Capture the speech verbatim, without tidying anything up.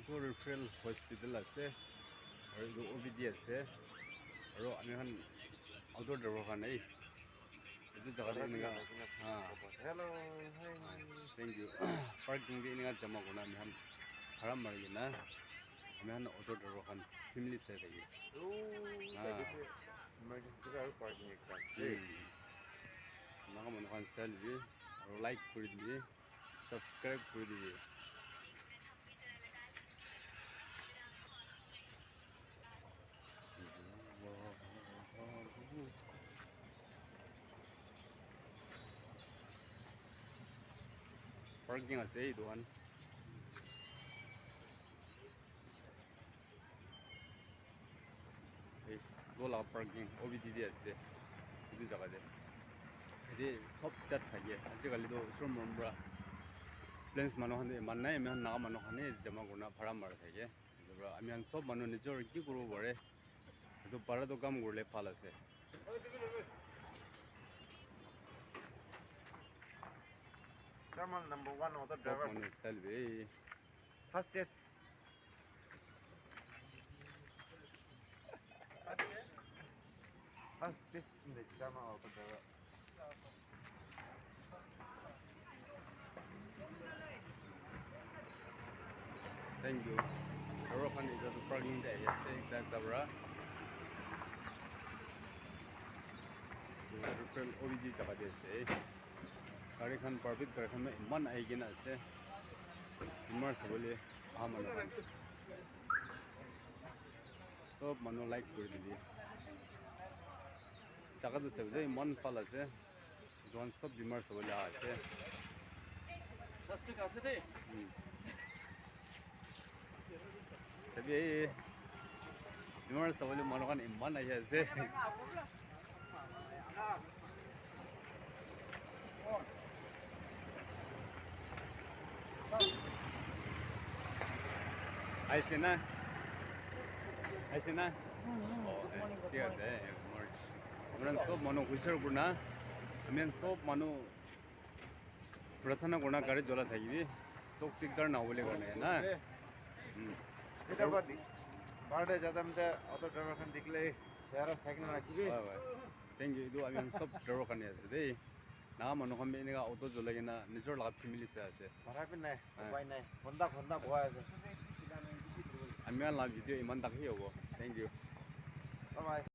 Etu referral hospital ase, aru etu O P D ase, aru ami khan auto driver khan, eh, etu jaga te eneka, ah, hello, hi, thank you. Parking te eneka jama kurina ami khan bhara mari kena ami khan auto driver khan family sai thaki. Oh, ah, emergency te aru parking ekta ase. Hmm. Naga manu khan sai dibi, aru like kuri dibi. Subscribe kuri dibi. Parking ase etu khan. Eh, etu laga parking O P D te ase, etu jaga te. Yate sob jat thake. Ajikali toh osor mon para plains manu khan toh eman nai, ami khan Naga manu khan he jama kurina bhara mara thake. Etu para ami khan sob manu nijor ki kuribo pare, etu para toh kam kurile bhal ase. Thermal number one auto sob driver. Manu selfie. Fastest. Fastest in the German auto driver. Thank you. Aro khan etu parking te ahi ase, ekta ekta para. Referral O P D jaga te ase. Gari khan, private gari khan eman ahi kena ase. Bimar sabole aha manu khan. Sob manu like kuri dibi. Jaga tu sabole eman bhal ase. Etu khan sob bimar sabole aha ase. Suspect ase de. Hmm. Sabi, bimar sabole manu khan eman ahi ase. Aise na? Aise na? Oh, eh, thik ase, eh, good morning. Ami khan sob manu hushar kurna, ami khan sob manu prarthana kurna gari cholai thakibi. Tok tikdar na hobole karne, na? Hmm. Bharatiya Janata Party auto driver khan dikhle chehra sai kena rakhibi. Hoi, hoi. Thank you. Etu ami khan sob driver khan ase dei. Naga manu khan bi eneka auto cholai kena nijor laga family sai ase. Bhara bi nai, upai nai. Ghonta ghonta bohai ase. Ami khan laga video eman tak hi hobo. Thank you. Bye bye.